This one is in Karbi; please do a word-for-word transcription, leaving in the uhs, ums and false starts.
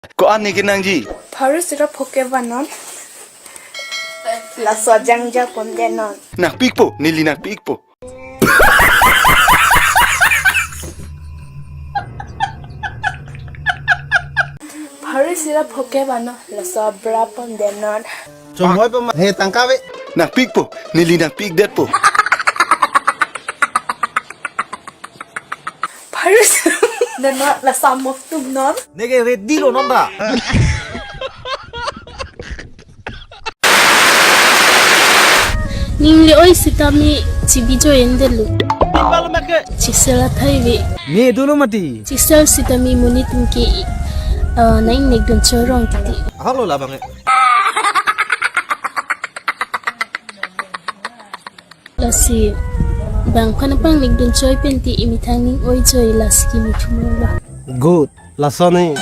Ko-an ne kenangji? Pharo sira phoke vanon. Laso jangja pondenon. Nangpikpo, neli nangpikpo. Pharo sira phoke vanon, laso bra pondenon. Chomoi pa ma-, he tangka ave. Nangpikpo, neli nangpikdetpo. Pharo sira, neno laso amok tumnon. Neke ready lo non da. Ning le-oi sitame chibi join detlo. Chisel athai ave. Me dolo mati. Chisel sitame monit atum ke, ah, nang-ingnek dun choi rong titi. Ahok lo labang e. Lasi bang aphan nangpangnek dun choi pen te emethang ning oi choi, lasi kimi chumung lo. Good. Lason e.